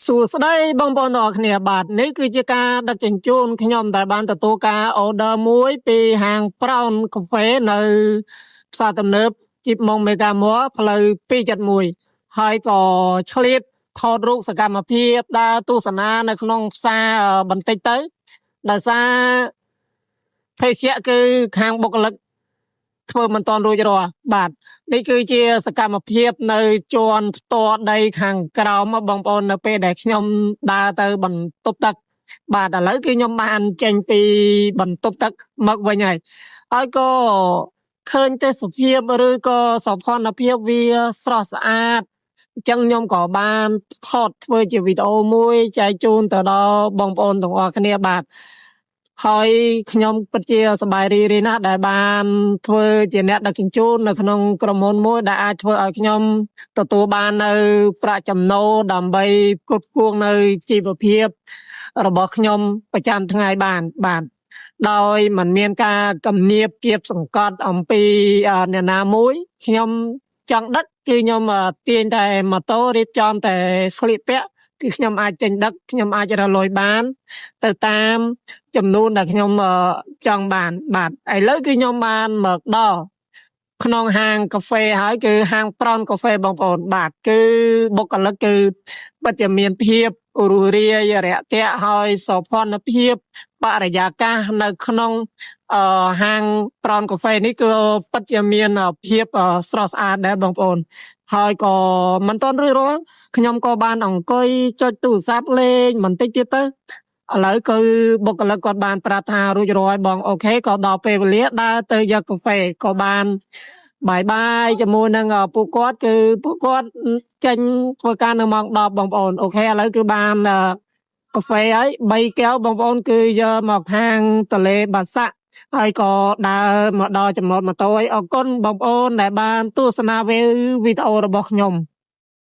សួស្តីបងប្អូនទាំងអស់គ្នាបាទនេះគឺជាការដឹកជញ្ជូនខ្ញុំដែលបានទទួលការ order មួយពីហាង Brown Cafe នៅផ្សារទំនើបជីបម៉ុងមេហ្គាម័លផ្លូវ271ហើយក៏ឆ្លៀតថតរូបសកម្មភាពដើរទស្សនានៅក្នុងផ្សារបន្តិចទៅដោយសារភេសជ្ជៈគឺខាងបុគ្គលិកធ្វើមិនទាន់រួចរាល់បាទនេះគឺជាសកម្មភាពនៅជាន់ផ្ទាល់ដីខាងក្រោមបងប្អូននៅពេលដែលខ្ញុំដើរទៅបន្ទប់ទឹកបាទឥឡូវគឺខ្ញុំបានចេញពីបន្ទប់ទឹកមកវិញហើយហើយក៏ឃើញទេសភាពឬក៏សោភ័ណភាពវាស្រស់ស្អាតអញ្ចឹងខ្ញុំក៏បានថតធ្វើជាវីដេអូមួយចែកជូនទៅដល់បងប្អូនទាំងអស់គ្នាបាទ ហើយខ្ញុំពិតជាសប្បាយរីករាយណាស់ដែលបានធ្វើជាអ្នកដឹកជញ្ជូននៅក្នុងក្រុមហ៊ុនមួយដែលអាចធ្វើឲ្យខ្ញុំទទួលបាននៅប្រាក់ចំណូលដើម្បីផ្គត់ផ្គង់នៅជីវភាពរបស់ខ្ញុំប្រចាំថ្ងៃបានបាទដោយមិនមានការគំនាបគៀបសង្កត់អំពីអ្នកណាមួយខ្ញុំចង់ដឹកគឺខ្ញុំទាញតែម៉ូតូរៀបចំតែស្លៀកពាក់គឺខ្ញុំអាចចេញដឹកខ្ញុំអាចរកលុយបានទៅតាម ចំនួនដែលខ្ញុំចង់បានបាទឥឡូវគឺខ្ញុំបានមកដល់ក្នុងហាងកាហ្វេហើយគឺហាងប្រោនកាហ្វេបងប្អូនបាទគឺបុគ្គលិកគឺពិតជាមានភាពរួសរាយរាក់ទាក់ហើយសោភ័ណភាពបរិយាកាសនៅក្នុងហាងប្រោនកាហ្វេនេះគឺពិតជាមានភាពស្រស់ស្អាតដែរបងប្អូនហើយក៏មិនទាន់រួចរាល់ខ្ញុំក៏បានអង្គុយចុចទូរស័ព្ទលេងបន្តិចទៀតទៅ ឥឡូវគឺបុគ្គលិកគាត់បានប្រាប់ថារួចរាល់បង OK ក៏ដល់ពេលវេលាដើរទៅយកកាហ្វេក៏បាន bye bye ជាមួយនឹងពួកគាត់គឺពួកគាត់ចេញធ្វើការនៅម៉ោង10បងប្អូន OK ឥឡូវគឺបានកាហ្វេហើយ3កែវបងប្អូនគឺយកមកខាងទន្លេបាសាក់ហើយក៏ដើរមកដល់ចំណតម៉ូតូហើយអរគុណបងប្អូនដែលបានទស្សនាវីដេអូរបស់ខ្ញុំ។